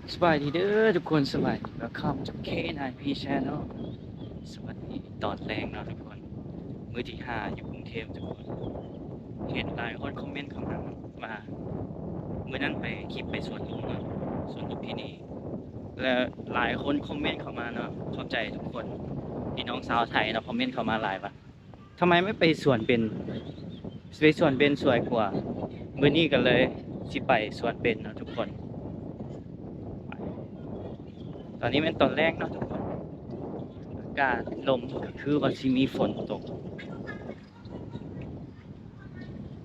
ສະບາຍດີເດີທຸກຄົນ ສະບາຍດີ Welcome to K nine P Channel ສະບາຍດີຕອນແລງເນາະທຸກຄົນ ມື້ທີຫ້າຢູ່ກຸງເທບທຸກຄົນ. ເຫັນຫຼາຍຄົນຄອມເມັນເຂົ້າມາວ່າ ມື້ນັ້ນໄປ ຄລິບໄປສວນລຸງເນາະ ສວນລຸງທີ່ນີ້ ແລະ ຫຼາຍຄົນຄອມເມັນເຂົ້າມາເນາະ ຂອບໃຈທຸກຄົນ ພີ່ນ້ອງຊາວໄທເນາະ ຄອມເມັນເຂົ້າມາຫຼາຍວ່າ ທຳໄມໄມ່ໄປສວນເບັນ ໄປສວນເບັນສວຍກວ່າ. ມື້ນີ້ກໍເລີຍຊິໄປສວນເບັນເນາະທຸກຄົນ. ຕອນນີ້ແມ່ນຕອນແລງເນາະທຸກຄົນ ອາກາດລົມກໍຄືວ່າຊິມີຝົນຕົກ.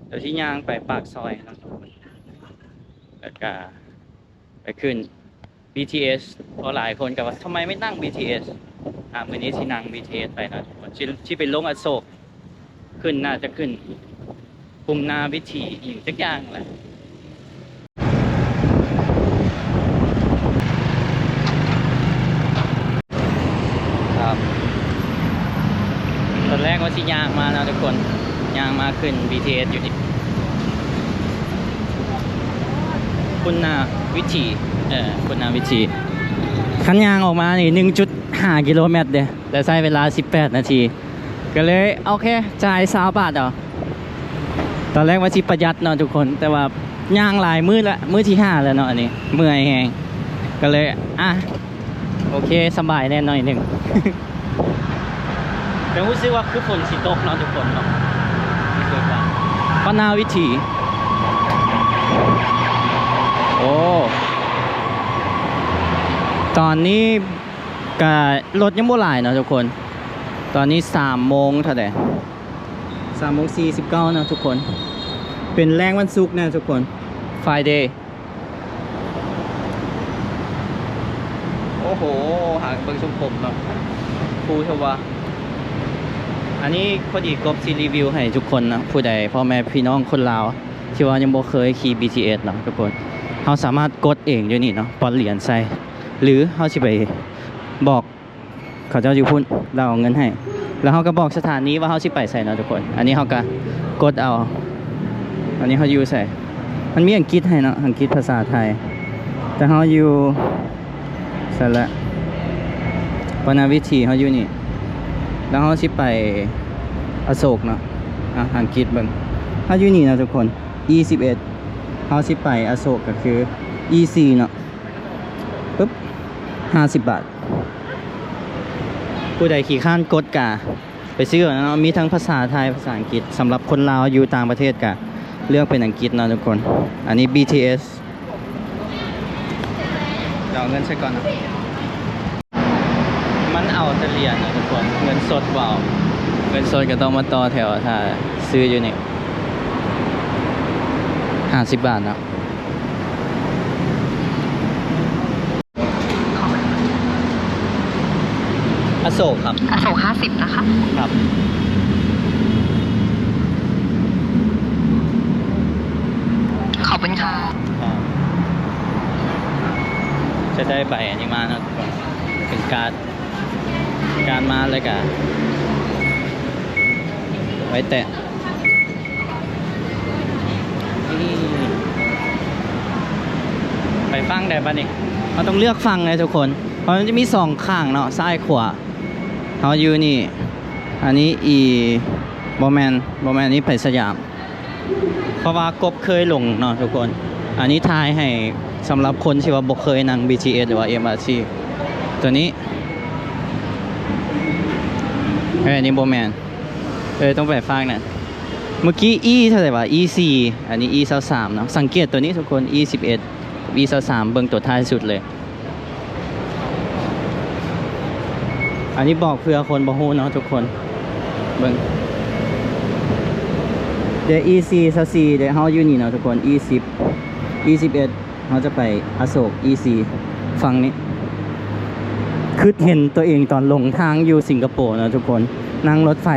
ດຽວຊິຍ່າງໄປປາກຊອຍເນາະທຸກຄົນ ແລ້ວກະ ໄປຂຶ້ນ BTS ເພາະຫຼາຍຄົນກໍວ່າ ທຳໄມໄມ່ນັ່ງ BTS ອາ ມື້ນີ້ຊິນັ່ງ BTS ໄປເນາະ ຊິ ຊິໄປລົງອະໂສກ ຂຶ້ນ ໜ້າຈະຂຶ້ນ ປຸ້ມນາວິຖີອີ່ຫຍັງຈັກຢ່າງແຫຼະ. ຄັບ ຕອນແລກວ່າຊິຍ່າງມາເນາະທຸກຄົນ ຍ່າງມາຂຶ້ນ BTS ຢູ່ນີ້ ປຸ້ມນາວິຖີ ເອີ ປຸ້ມນາວິຖີ ຄັນຍ່າງອອກມານີ້ ໜຶ່ງຈຸດຫ້າກິໂລແມັດເດ້ ແລະ ໃຊ້ເວລາສິບແປດນາທີ ກໍເລີຍ ໂອເຄ ຈ່າຍຊາວບາດເອົາ. ຕອນແລກວ່າຊິປະຢັດເນາະທຸກຄົນ ແຕ່ວ່າຍ່າງຫຼາຍມື້ລະ ມື້ທີຫ້າແລ້ວເນາະ ອັນນີ້ເມື່ອຍແຮງ ກໍເລີຍ ອາ ໂອເຄ ສະບາຍແດ່ໜ້ອຍໜຶ່ງ ແຕ່ຮູ້ສຶກວ່າຄືຝົນຊິຕົກເນາະທຸກຄົນເນາະ. ປັນນາວິຖີ ໂອ້ ຕອນນີ້ ກະລົດຍັງບໍ່ຫຼາຍເນາະທຸກຄົນ ຕອນນີ້ສາມໂມງເທົ່າໃດ ສາມໂມງສີ່ສິບເກົ້າເນາະທຸກຄົນ ເປັນແລງວັນສຸກເນາະທຸກຄົນ Friday. ໂອ້ໂຫ ຫາເບິ່ງຊົງຜົມເນາະ ຟູເທົ່າວ່າ ອັນນີ້ພໍດີກົບຊິຣີວິວໃຫ້ທຸກຄົນເນາະ ຜູ້ໃດພໍ່ແມ່ພີ່ນ້ອງຄົນລາວ ທີ່ວ່າຍັງບໍ່ເຄີຍຂີ່ BTS ເນາະທຸກຄົນ ເຮົາສາມາດກົດເອງຢູ່ນີ້ເນາະ ປ່ອນຫຼຽນໃສ່ ຫຼືເຮົາຊິໄປບອກເຂົາເຈົ້າຢູ່ພຸ້ນ ລາວເອົາເງິນໃຫ້ ແລ້ວເຮົາກໍບອກສະຖານີວ່າເຮົາຊິໄປໃສເນາະທຸກຄົນ. ອັນນີ້ເຮົາກໍກົດເອົາ ອັນນີ້ເຮົາຢູ່ໃສ ມັນມີອັງກິດໃຫ້ເນາະ ອັງກິດ ພາສາໄທ ແຕ່ເຮົາຢູ່ ໃສລະ ປະນາວິຖີ ເຮົາຢູ່ນີ້ ແລ້ວເຮົາຊິໄປອະໂສກເນາະ ອາ ອັງກິດເບິ່ງ ເຮົາຢູ່ນີ້ເນາະທຸກຄົນ ອີສິບເອັດ ເຮົາຊິໄປອະໂສກກໍຄື ອີສີ່ເນາະ ປຶບ ຫ້າສິບບາດ ຜູ້ໃດຂີ້ຄ້ານກົດກະ ໄປຊື້ເອົາເນາະ ມີທັງພາສາໄທ ພາສາອັງກິດ ສຳລັບຄົນລາວຢູ່ຕ່າງປະເທດກະເລືອກເປັນອັງກິດເນາະທຸກຄົນ. ອັນນີ້ BTS ດຽວເອົາເງິນໃສ່ກ່ອນເນາະ ມັນເອົາແຕ່ຫຼຽນເນາະທຸກຄົນ ເງິນສົດບໍ່ເອົາ ເງິນສົດກໍຕ້ອງມາຕໍ່ແຖວຖ້າຊື້ຢູ່ນີ້ ຫ້າສິບບາດເນາະ. ອະໂສກຄັບ ອະໂສກຫ້າສິບນະຄະ ຄັບ ຂອບຄຸນຄ່ະ ຈະໄດ້ໃບອັນນີ້ມາເນາະ ເປັນກາດ ກາດມາແລ້ວກະໄວ້ແຕະ ນີ້ ໄປຝັ່ງໃດບາດນີ້ ເຮົາຕ້ອງເລືອກຝັ່ງເລີຍທຸກຄົນ ເພາະມັນຈະມີສອງຂ້າງເນາະ ຊ້າຍຂວາ ເຮົາຢູ່ນີ້ ອັນນີ້ອີ ບໍ່ແມ່ນ ບໍ່ແມ່ນ ອັນນີ້ໄປສະຫຍາມ ເພາະວ່າກົບເຄີຍຫຼົງເນາະທຸກຄົນ. ອັນນີ້ຖ່າຍໃຫ້ສຳລັບຄົນທີ່ວ່າບໍ່ເຄີຍນັ່ງ BTS ຫຼືວ່າ MRT ຕົວນີ້ ເອີ ອັນນີ້ບໍ່ແມ່ນ ເອີ ຕ້ອງໄປຟາກນັ້ນ. ເມື່ອກີ້ E ເທົ່າໃດວະ? E ສີ່ ອັນນີ້ E ຊາວສາມເນາະ. ສັງເກດຕົວນີ້ທຸກຄົນ E ສິບເອັດ E ຊາວສາມ ເບິ່ງຕົວທ້າຍສຸດເລີຍ. ອັນນີ້ບອກເພື່ອຄົນບໍ່ຮູ້ເນາະທຸກຄົນ ເບິ່ງເດ E ສີ່ ຊາວສີ່ເດ ເຮົາຢູ່ນີ້ເນາະທຸກຄົນ E ສິບ E ສິບເອັດ ເຮົາຈະໄປອະໂສກ E ສີ່ ຝັ່ງນີ້ ຄຶດເຫັນຕົວເອງຕອນຫຼົງທາງຢູ່ສິງກະໂປເນາະທຸກຄົນ ນັ່ງລົດໄຟ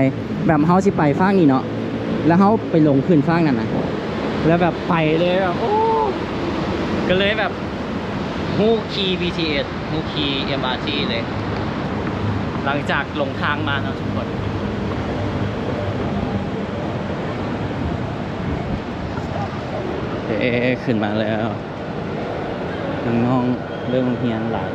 ແບບເຮົາຊິໄປຟາກນີ້ເນາະ ແລ້ວເຮົາໄປຫຼົງຂຶ້ນຟາກນັ້ນນະ ແລ້ວແບບໄປເລີຍ ແບບ ໂອ້ ກໍເລີຍແບບຮູ້ຂີ່ BTS ຮູ້ຂີ່ MRT ເລີຍ ຫຼັງຈາກຫຼົງທາງມາເນາະທຸກຄົນ. ເອ ຂຶ້ນມາແລ້ວ. ນ້ອງໆເລີກໂຮງຮຽນຫຼາຍ.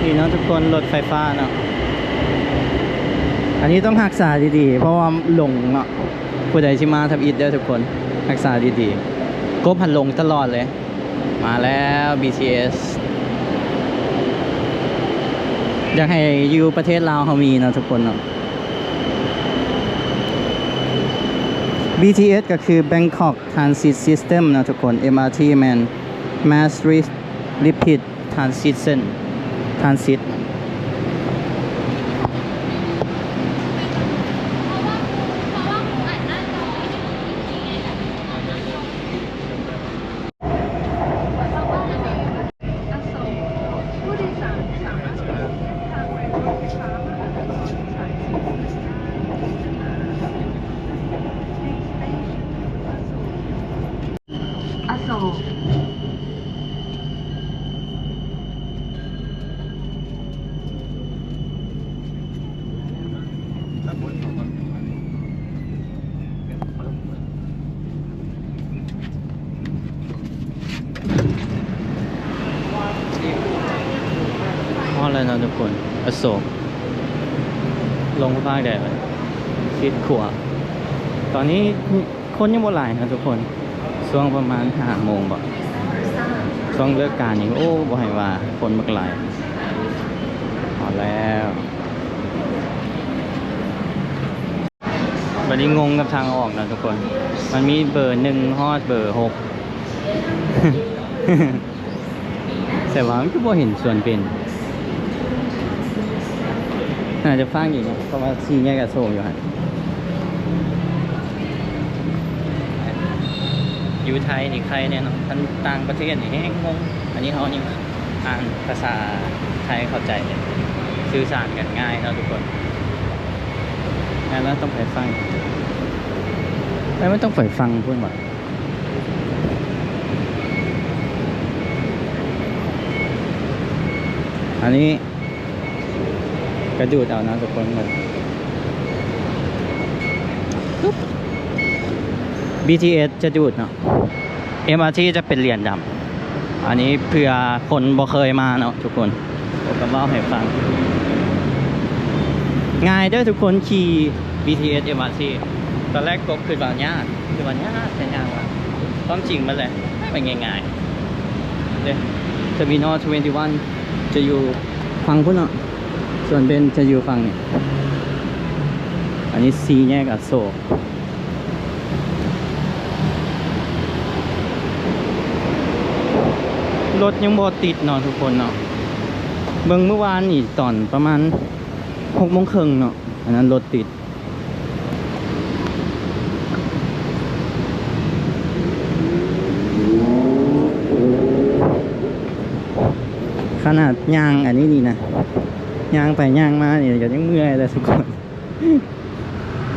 ນີ້ເນາະທຸກຄົນ, ລົດໄຟຟ້າເນາະ, ອັນນີ້ຕ້ອງຮັກສາດີໆ ເພາະວ່າຫຼົງເນາະ. ຜູ້ໃດຊິມາທຳອິດເດີທຸກຄົນ, ຮັກສາດີໆ. ກົບຫັ້ນຫຼົງຕະຫຼອດເລີຍ. ມາແລ້ວ ບີທີເອສ. ຢາກໃຫ້ຢູ່ປະເທດລາວເຮົາມີເນາະທຸກຄົນເນາະ. ບີທີເອສ ກໍຄື Bangkok Transit System ເນາະທຸກຄົນ, ເອັມອາທີ ແມ່ນ Maastricht Rapid Transit Transit. ຮອດແລ້ວເນາະທຸກຄົນ, ອະໂສກ. ລົງພາກໃດວະ? ຊິດຂວາ. ຕອນນີ້ຄົນຍັງບໍ່ຫຼາຍເນາະທຸກຄົນ, ຊ່ວງປະມານຫ້າໂມງບໍ? ຊ່ວງເລີກການນີ້ ໂອ້ ບໍ່ໃຫ້ວ່າ, ຄົນບັກຫຼາຍ. ຮອດແລ້ວ. ບັດນີ້ງົງກັບທາງອອກນະທຸກຄົນ, ມັນມີເບີໜຶ່ງຮອດເບີຫົກ ແຕ່ວ່າມັນຄືບໍ່ເຫັນສວນເບັນ, ໜ້າຈະຟັງອີກເນາະ, ເພາະວ່າສີ່ແຍກອະໂສກຢູ່ຫັ້ນ. ຢູ່ໄທນີ້ໄຄແນ່ນອນ, ຄັນຕ່າງປະເທດນີ້ແຮງງົງ. ອັນນີ້ເຮົາຍັງອ່ານພາສາໄທເຂົ້າໃຈ, ສື່ສານກັນງ່າຍເນາະທຸກຄົນ. ແມ່ນແລ້ວ, ຕ້ອງໄປຝັ່ງ, ແມ່ນ ມັນຕ້ອງໄປຝັ່ງພຸ້ນຫວາ. ອັນນີ້ກະດູດເອົາເນາະທຸກຄົນ, ເບິ່ງ ບີທີເອສ ຈະດູດເນາະ, ເອັມອາທີ ຈະເປັນຫຼຽນດຳ. ອັນນີ້ເພື່ອຄົນບໍ່ເຄີຍມາເນາະທຸກຄົນ, ກໍເວົ້າໃຫ້ຟັງ. ງ່າຍເດີທຸກຄົນ, ຂີ່ ບີທີເອສ ເອັມອາທີ. ຕອນແລກກົບຄິດວ່າຍາກ, ຄິດວ່າຍາກແທ້ ຍ່າງວ່າ, ຄວາມຈິງມັນແຫຼະ ມັນງ່າຍໆເດ້. ເທີມີນອລ ທະເວັນຕີວັນ ຈະຢູ່ຝັ່ງພຸ້ນເນາະ, ສວນເບັນຈະຢູ່ຝັ່ງນີ້. ອັນນີ້ສີ່ແຍກອະໂສກ. ລົດຍັງບໍ່ຕິດເນາະທຸກຄົນເນາະ. ເບິ່ງມື້ວານນີ້ຕອນປະມານຫົກໂມງເຄິ່ງເນາະ, ອັນນັ້ນລົດຕິດ. ຂະໜາດຍ່າງອັນນີ້ນີ້ນະ, ຍ່າງໄປຍ່າງມານີ້ກໍຍັງເມື່ອຍແລ້ວທຸກຄົນ.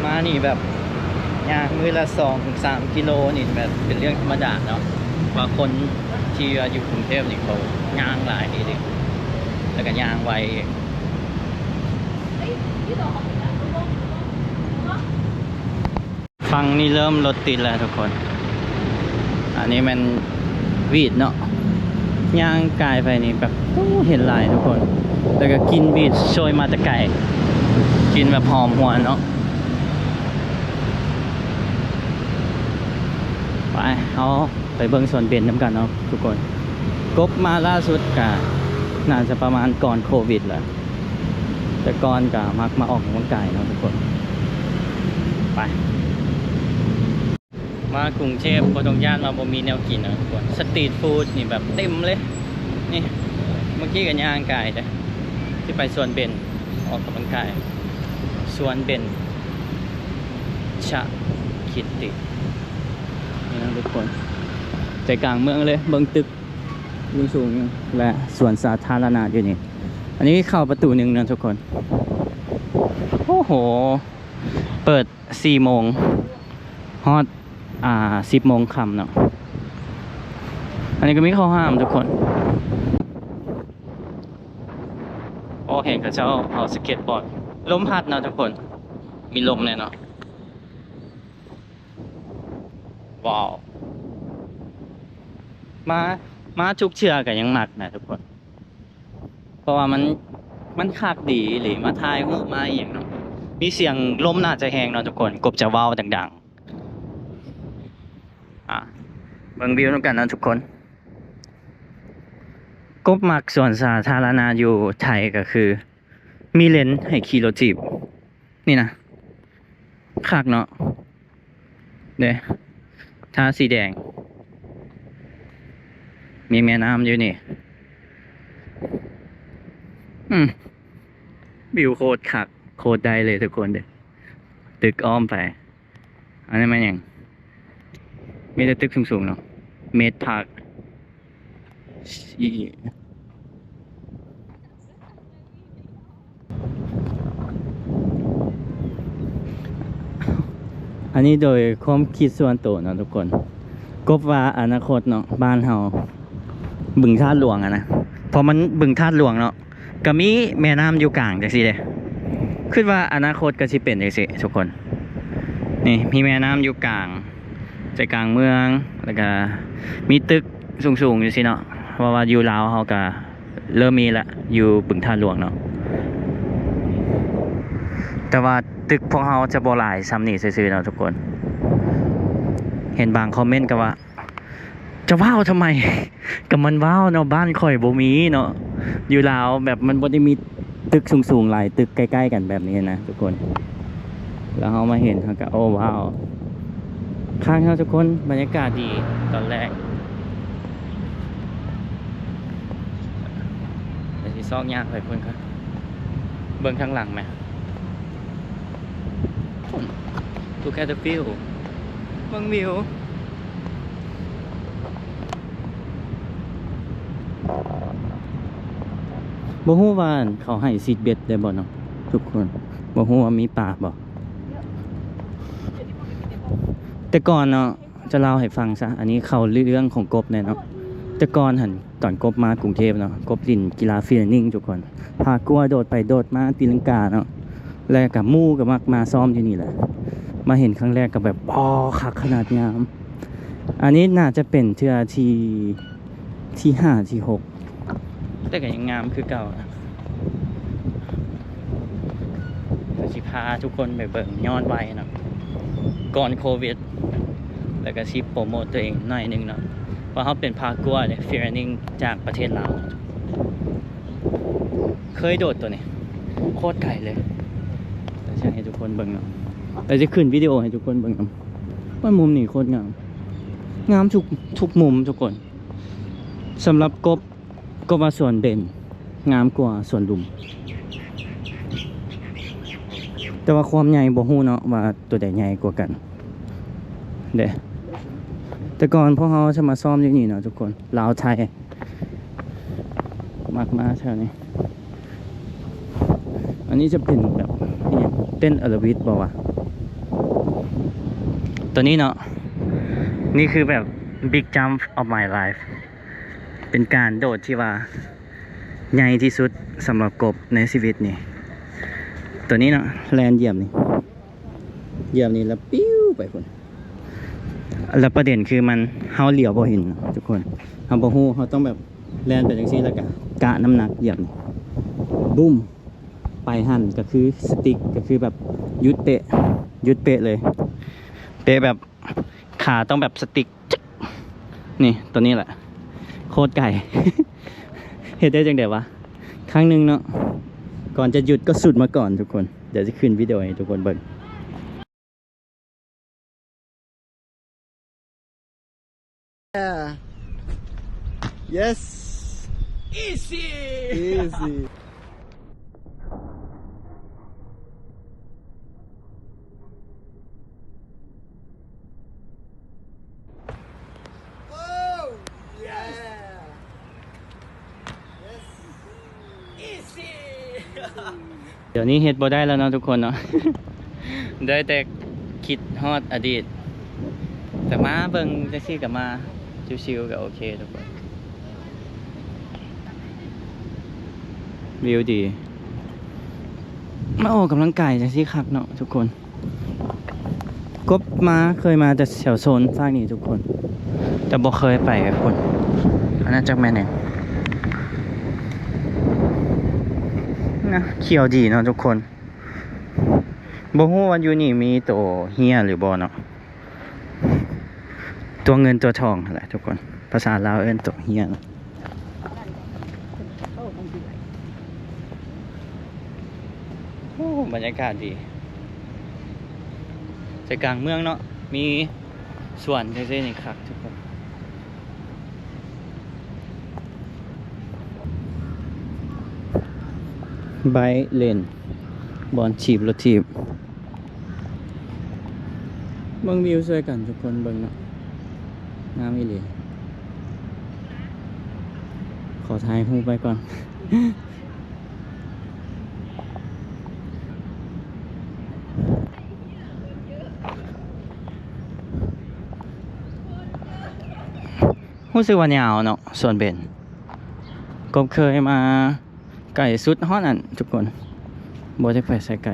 ມານີ້ແບບຍ່າງມື້ລະສອງສາມກິໂລນີ້ແບບເປັນເລື່ອງທຳມະດາເນາະ, ວ່າຄົນທີ່ວ່າຢູ່ກຸງເທບນີ້ເຂົາຍ່າງຫຼາຍອີ່ຫຼີ ແລ້ວກໍຍ່າງໄວ. ຝັ່ງນີ້ເລີ່ມລົດຕິດແລ້ວທຸກຄົນ. ອັນນີ້ແມ່ນຫວີດເນາະ, ຍ່າງກາຍໄປນີ້ແບບ ໂອ້ ເຫັນຫຼາຍທຸກຄົນ, ແລ້ວກໍກິ່ນຫວີດໂຊຍມາແຕ່ໄກ, ກິ່ນແບບຫອມຫວນເນາະ. ໄປ ເຮົາໄປເບິ່ງສວນເບັນນຳກັນເນາະທຸກຄົນ. ກົບມາລ່າສຸດກະໜ້າຈະປະມານກ່ອນໂຄວິດແຫຼະ, ແຕ່ກ່ອນກະມັກມາອອກກຳລັງກາຍເນາະທຸກຄົນ. ໄປ ມາກຸງເທບບໍ່ຕ້ອງຢ້ານວ່າບໍ່ມີແນວກິນເນາະທຸກຄົນ, ສະຕຣີດຟູດນີ້ແບບເຕັມເລີຍ. ນີ້ ເມື່ອກີ້ກໍຍ່າງກາຍເດ້ ຊິໄປສວນເບັນ ອອກກຳລັງກາຍ ສວນເບັນຊະຄິດຕິ ນີ້ນະທຸກຄົນ, ໃຈກາງເມືອງເລີຍ. ເບິ່ງຕຶກສູງໆ ແລະ ສວນສາທາລະນະຢູ່ນີ້. ອັນນີ້ເຂົ້າປະຕູໜຶ່ງນະທຸກຄົນ. ໂອ້ໂຫ ເປີດສີ່ໂມງ ຮອດ ອ່າ ສິບໂມງຄ່ຳເນາະ. ອັນນີ້ກໍມີເຂົ້າຫ້າມທຸກຄົນ. ໂອ້ ເຫັນເຂົາເຈົ້າເອົາສະເກັດບອດ ລົມພັດເນາະທຸກຄົນ ມີລົມແນ່ເນາະ. ວ້າວ ມາ ມາທຸກເທື່ອກໍຍັງມັກນະທຸກຄົນ ເພາະວ່າມັນ ມັນຄັກດີອີ່ຫຼີ ມາຖ່າຍຮູບມາອີ່ຫຍັງເນາະ. ມີສຽງລົມໜ້າຈະແຮງເນາະທຸກຄົນ ກົບຈະເວົ້າດັງໆ. ອ່າ ເບິ່ງວິວນຳກັນເນາະທຸກຄົນ. ກົບມັກສວນສາທາລະນະຢູ່ໄທກໍຄື ມີເລນໃຫ້ຂີ່ລົດຖີບ ນີ້ນະ ຄັກເນາະ ເດ້ ທາສີແດງ ມີແມ່ນ້ຳຢູ່ນີ້. ອືມ ວິວໂຄດຄັກ ໂຄດໄດ້ເລີຍທຸກຄົນເດ້. ຕຶກອ້ອມໄປ ອັນນັ້ນແມ່ນຫຍັງ? ມີແຕ່ຕຶກສູງໆເນາະ ເມດພາກ. ອັນນີ້ໂດຍຄວາມຄິດສ່ວນໂຕເນາະທຸກຄົນ ກົບວ່າອະນາຄົດເນາະ ບ້ານເຮົາ ບຶງທາດຫຼວງຫັ້ນນະ ເພາະມັນບຶງທາດຫຼວງເນາະ ກໍມີແມ່ນ້ຳຢູ່ກາງຈັ່ງຊີ້ເດ້. ຄິດວ່າອະນາຄົດກໍຊິເປັນຈັ່ງຊີ້ທຸກຄົນ. ນີ້ມີແມ່ນ້ຳຢູ່ກາງ ໃຈກາງເມືອງ ແລ້ວກະມີຕຶກສູງໆຢູ່ຊີ້ເນາະ ເພາະວ່າຢູ່ລາວເຮົາກະເລີ່ມມີລະ ຢູ່ບຶງທາດຫຼວງເນາະ ແຕ່ວ່າຕຶກພວກເຮົາຈະບໍ່ຫຼາຍຊ່ຳນີ້ຊື່ໆເນາະທຸກຄົນ. ເຫັນບາງຄອມເມັນກໍວ່າ ຈະວ້າວທຳໄມ? ກໍມັນວ້າວເນາະ ບ້ານຂ້ອຍບໍ່ມີເນາະ ຢູ່ລາວແບບມັນບໍ່ໄດ້ມີຕຶກສູງໆຫຼາຍຕຶກໃກ້ໆກັນແບບນີ້ນະທຸກຄົນ. ແລ້ວເຮົາມາເຫັນ ເຮົາກໍ ໂອ້ ວ້າວ ຄັກເນາະທຸກຄົນ. ບັນຍາກາດດີຕອນແລງ ດຽວຊິຊອກຍ່າງໄປພຸ້ນກ່ອນ ເບິ່ງທາງຫຼັງແມ. Look at the view ເບິ່ງວິວ. ບໍ່ຮູ້ວ່າເຂົາໃຫ້ຊີດເບັດໄດ້ບໍ່ເນາະທຸກຄົນ ບໍ່ຮູ້ວ່າມີປາບໍ່. ແຕ່ກ່ອນເນາະ ຈະເລົ່າໃຫ້ຟັງຊະ ອັນນີ້ເຂົ້າເລື່ອງຂອງກົບແດ່ເນາະ. ແຕ່ກ່ອນຫັ້ນ ຕອນກົບມາກຸງເທບເນາະ ກົບຫຼິ້ນກິລາຟີລາໜິງທຸກຄົນ ພາກົວໂດດໄປໂດດມາຕີລັງກາເນາະ ແລ້ວກໍໝູ່ກໍມັກມາຊ້ອມຢູ່ນີ້ແຫຼະ. ມາເຫັນຄັ້ງແລກກໍແບບ ອໍ ຄັກຂະໜາດ ງາມ. ອັນນີ້ໜ້າຈະເປັນເທື່ອທີ ທີຫ້າ ທີຫົກ ແຕ່ກໍຍັງງາມຄືເກົ່ານະ. ກໍຊິພາທຸກຄົນໄປເບິ່ງຍ້ອນໄວເນາະ ກ່ອນໂຄວິດ ແລ້ວກໍຊິໂປຣໂມດຕົວເອງໜ້ອຍໜຶ່ງເນາະ ວ່າເຮົາເປັນພາກົວເດ້ ຟີລາໜິງ ຈາກປະເທດລາວ. ເຄີຍໂດດຕົວນີ້ ໂຄດໄກເລີຍ. ດຽວຊິໃຫ້ທຸກຄົນເບິ່ງເນາະ ດຽວຊິຂຶ້ນວິດີໂອໃຫ້ທຸກຄົນເບິ່ງນຳ ວ່າມຸມນີ້ໂຄດງາມ ງາມທຸກ ທຸກມຸມທຸກຄົນ. ສຳລັບກົບ ກໍວ່າສວນເບັນງາມກວ່າສວນຫຼຸມ ແຕ່ວ່າຄວາມໃຫຍ່ບໍ່ຮູ້ເນາະວ່າຕົວໃດໃຫຍ່ກວ່າກັນເດ້. ແຕ່ກ່ອນພວກເຮົາຈະມາຊ້ອມຢູ່ນີ້ເນາະທຸກຄົນ ລາວໄທມັກມາແຖວນີ້. ອັນນີ້ຈະເປັນແບບ ອີ່ຫຍັງ ເຕັ້ນແອໂຣບິກບໍ່ວະ ຕົວນີ້ເນາະ. ນີ້ຄືແບບ big jump of my life ເປັນການໂດດທີ່ວ່າໃຫຍ່ທີ່ສຸດສຳລັບກົບໃນຊີວິດນີ້. ຕົວນີ້ເນາະ ແລ່ນຢຽບນີ້ ຢຽບນີ້ແລ້ວປິວໄປພຸ້ນ. ແລ້ວປະເດັນຄືມັນ ເຮົາຫຼຽວບໍ່ເຫັນທຸກຄົນ ເຮົາບໍ່ຮູ້ ເຮົາຕ້ອງແບບແລ່ນໄປຈັ່ງຊີ້ ແລ້ວກະກະນ້ຳໜັກຢຽບນີ້ ບຸ້ມ ໄປຫັ້ນກໍຄືສະຕິກ ກໍຄືແບບຢຸດເປະ ຢຸດເປະເລີຍ ເປະແບບ ຂາຕ້ອງແບບສະຕິກ ຈຶກ ນີ້ ໂຕນີ້ແຫຼະ ໂຄດໄກ ເຮັດໄດ້ຈັ່ງໃດວະ? ຄັ້ງໜຶ່ງເນາະ ກ່ອນຈະຢຸດກໍສຸດມາກ່ອນທຸກຄົນ. ດຽວຊິຂຶ້ນວິດີໂອໃຫ້ທຸກຄົນເບິ່ງ. Yeah. Yes. Easy. Easy. Oh, yeah. Yes. Easy. ດຽວນີ້ເຮັດບໍ່ໄດ້ແລ້ວເນາະທຸກຄົນເນາະ ໄດ້ແຕ່ຄິດຮອດອະດີດ ແຕ່ມາເບິ່ງຈັ່ງຊີ້ກໍມາ ຊິວໆກໍໂອເຄທຸກຄົນ. ວິວດີ ມາອອກກຳລັງກາຍຈັ່ງຊີ້ຄັກເນາະທຸກຄົນ. ກົບມາ ເຄີຍມາແຕ່ແຖວໂຊນຟາກນີ້ທຸກຄົນ ແຕ່ບໍ່ເຄີຍໄປພຸ້ນ. ອັນນັ້ນຈັກແມ່ນຫຍັງນະ? ຂຽວດີເນາະທຸກຄົນ. ບໍ່ຮູ້ວ່າຢູ່ນີ້ມີໂຕເຮຍຫຼືບໍ່ເນາະ. ຕົວເງິນຕົວທອງຫັ້ນແຫຼະທຸກຄົນ. ພາສາລາວເອີ້ນໂຕເຮຍເນາະ. ໂອ້ ບັນຍາກາດດີ ໃຈກາງເມືອງເນາະ. ມີ ສວນຈັ່ງຊີ້ນີ້ຄັກທຸກຄົນ. ໄບເລນ ບ່ອນຖີບລົດຖີບ. ເບິ່ງວິວຊ່ວຍກັນທຸກຄົນເບິ່ງເນາະ. ງາມອີ່ຫຼີ. ຂໍຖ່າຍຮູບໄວ້ກ່ອນ. ຮູ້ສຶກວ່າຍາວເນາະ ສວນເບນ. ກົບເຄີຍມາໄກສຸດຮອດນັ້ນທຸກຄົນ ບໍ່ໄດ້ໄປໃສໄກ.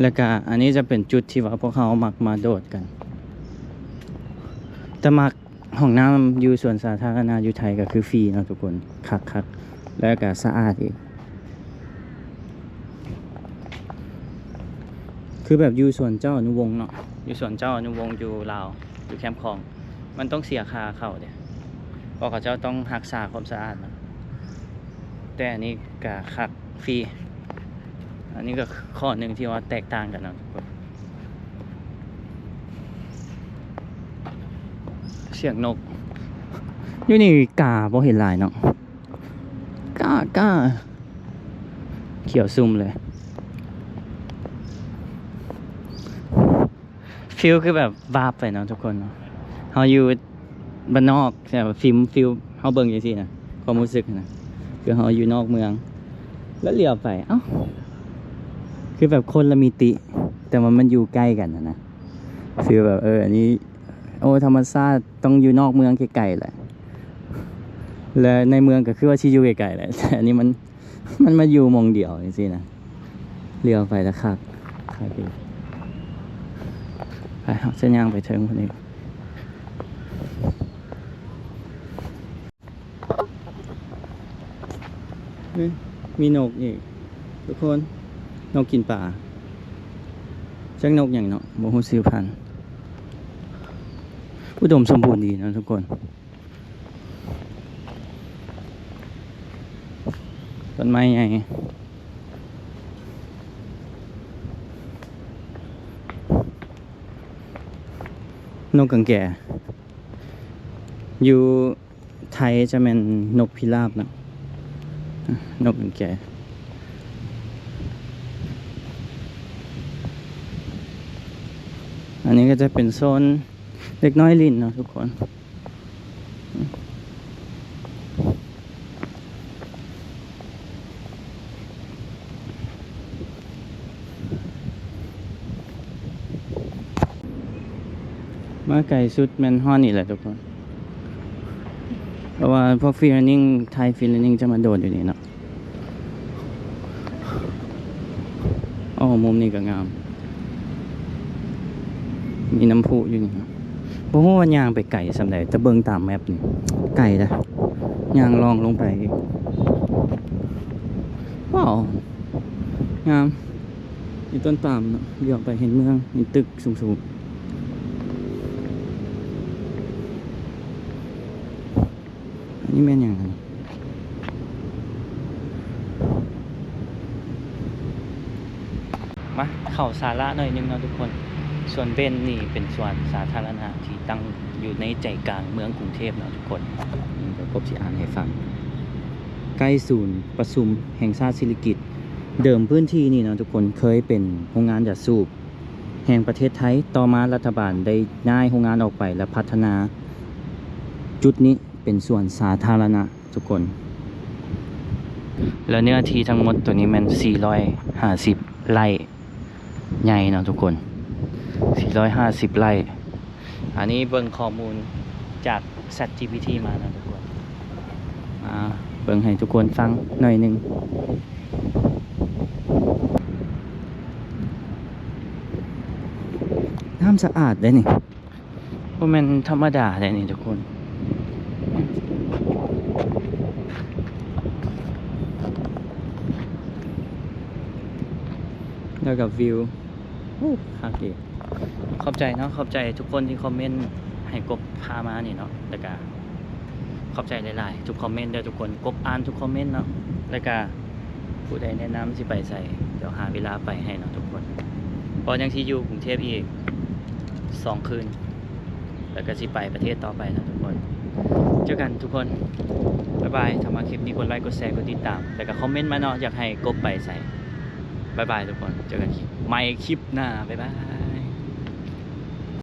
ແລ້ວກະອັນນີ້ຈະເປັນຈຸດທີ່ວ່າພວກເຮົາມັກມາໂດດກັນ ແຕ່ມັກ ຫ້ອງນ້ຳຢູ່ສວນສາທາລະນະຢູ່ໄທກໍຄືຟຣີເນາະທຸກຄົນ ຄັກໆ ແລ້ວກໍສະອາດອີກ. ຄືແບບຢູ່ສວນເຈົ້າອະນຸວົງເນາະ ຢູ່ສວນເຈົ້າອະນຸວົງຢູ່ລາວ ຢູ່ແຄມຂອງ ມັນຕ້ອງເສຍຄ່າເຂົ້າເດ້ ເພາະເຂົາເຈົ້າຕ້ອງຮັກສາຄວາມສະອາດເນາະ. ແຕ່ອັນນີ້ກໍຄັກ ຟຣີ. ອັນນີ້ກໍຂໍ້ໜຶ່ງທີ່ວ່າແຕກຕ່າງກັນເນາະທຸກຄົນ. ສຽງນົກ ຢູ່ນີ້ກາບໍ່ເຫັນຫຼາຍເນາະ ກາ ກາ ຂຽວຊຸ່ມເລີຍ. ຟີລຄືແບບວາບໄປເນາະທຸກຄົນເນາະ ເຮົາຢູ່ບ້ານນອກ ແບບຟີລ ຟີລເຮົາເບິ່ງຈັ່ງຊີ້ນະ ຄວາມຮູ້ສຶກນະ ຄືເຮົາຢູ່ນອກເມືອງ ແລ້ວຫຼຽວໄປ ເອົ້າ ຄືແບບຄົນລະມິຕິ ແຕ່ວ່າມັນຢູ່ໃກ້ກັນນະ ຟີລແບບ ເອີ ອັນນີ້ ໂອ້ ທຳມະຊາດຕ້ອງຢູ່ນອກເມືອງໄກໆແຫຼະ ແລະໃນເມືອງກໍຄືວ່າຊິຢູ່ໄກໆແຫຼະ ແຕ່ອັນນີ້ມັນ ມັນມາຢູ່ໝ່ອງດຽວຈັ່ງຊີ້ນະ ຫຼຽວໄປລະຄັກ ຄັກດີ. ໄປ ເຮົາຈະຍ່າງໄປເທິງພຸ້ນອີກ. ນີ້ ມີນົກອີກທຸກຄົນ ນົກກິນປາ ຈັກນົກຫຍັງເນາະ ບໍ່ຮູ້ຊື່ພັນ. ອຸດົມສົມບູນດີເນາະທຸກຄົນ. ຕົ້ນໄມ້ໃຫຍ່ ນົກກັງແກ ຢູ່ໄທຈະແມ່ນນົກພິລາບເນາະ ນົກກັງແກ. ອັນນີ້ກໍຈະເປັນໂຊນເດັກນ້ອຍຫຼິ້ນເນາະທຸກຄົນ. ມາໄກສຸດແມ່ນຮອດນີ້ແຫຼະທຸກຄົນ ເພາະວ່າພວກຟຣີຣັນນິງ ໄທຟຣີຣັນນິງຈະມາໂດດຢູ່ນີ້ເນາະ. ໂອ້ ມຸມນີ້ກໍງາມ ມີນ້ຳພຸຢູ່ນີ້. ບໍ່ຮູ້ວ່າຍ່າງໄປໄກສ່ຳໃດ ແຕ່ເບິ່ງຕາມແມັບນີ້ໄກເດ້ ຍ່າງລ່ອງລົງໄປອີກ. ວ້າວ ງາມ ມີຕົ້ນປາມເນາະ ຫຼຽວໄປເຫັນເມືອງ ເຫັນຕຶກສູງໆ. ອັນນີ້ແມ່ນຫຍັງຫັ້ນ? ມາເຂົ້າສາລະໜ້ອຍໜຶ່ງເນາະທຸກຄົນ. ສວນເບັນນີ້ເປັນສວນສາທາລະນະທີ່ຕັ້ງຢູ່ໃນໃຈກາງເມືອງກຸງເທບເນາະທຸກຄົນ. ນີ້ກໍກົບຊິອ່ານໃຫ້ຟັງ. ໃກ້ສູນປະຊຸມແຫ່ງຊາດສິລິກິດ. ເດີມພື້ນທີ່ນີ້ເນາະທຸກຄົນ ເຄີຍເປັນໂຮງງານຢາສູບ ແຫ່ງປະເທດໄທ. ຕໍ່ມາລັດຖະບານໄດ້ຍ້າຍໂຮງງານອອກໄປ ແລະ ພັດທະນາຈຸດນີ້ເປັນສວນສາທາລະນະທຸກຄົນ ແລະ ເນື້ອທີ່ທັງໝົດໂຕນີ້ແມ່ນສີ່ຮ້ອຍຫ້າສິບໄລ່ ໃຫຍ່ເນາະທຸກຄົນ ສີ່ຮ້ອຍຫ້າສິບໄລ່. ອັນນີ້ເບິ່ງຂໍ້ມູນຈາກ ChatGPT ມາເນາະທຸກຄົນ ອາ ເບິ່ງໃຫ້ທຸກຄົນຟັງໜ້ອຍໜຶ່ງ. ສະອາດເດ້ນີ້ ບໍ່ແມ່ນທຳມະດາເດ້ນີ້ທຸກຄົນ. ແລ້ວກໍວິວ ໂອ້ ຄັກດີ. ຂອບໃຈເນາະ ຂອບໃຈທຸກຄົນທີ່ຄອມເມັນໃຫ້ກົບພາມານີ້ເນາະ ແລ້ວກະຂອບໃຈຫຼາຍໆ ທຸກຄອມເມັນເດີທຸກຄົນ. ກົບອ່ານທຸກຄອມເມັນເນາະ ແລ້ວກະຜູ້ໃດແນະນຳຊິໄປໃສ ດຽວຫາເວລາໄປໃຫ້ເນາະທຸກຄົນ. ເພາະຍັງຊິຢູ່ກຸງເທບອີກສອງຄືນ ແລ້ວກະຊິໄປປະເທດຕໍ່ໄປເນາະທຸກຄົນ. ເຈີກັນທຸກຄົນ ບາຍບາຍ. ຖ້າມັກຄລິບນີ້ ກົດໄລ ກົດແຊ ກົດຕິດຕາມ ແລ້ວກະຄອມເມັນມາເນາະ ຢາກໃຫ້ກົບໄປໃສ. ບາຍບາຍທຸກຄົນ ເຈີກັນຄລິບໃໝ່ ຄລິບໜ້າ ບາຍບາຍ.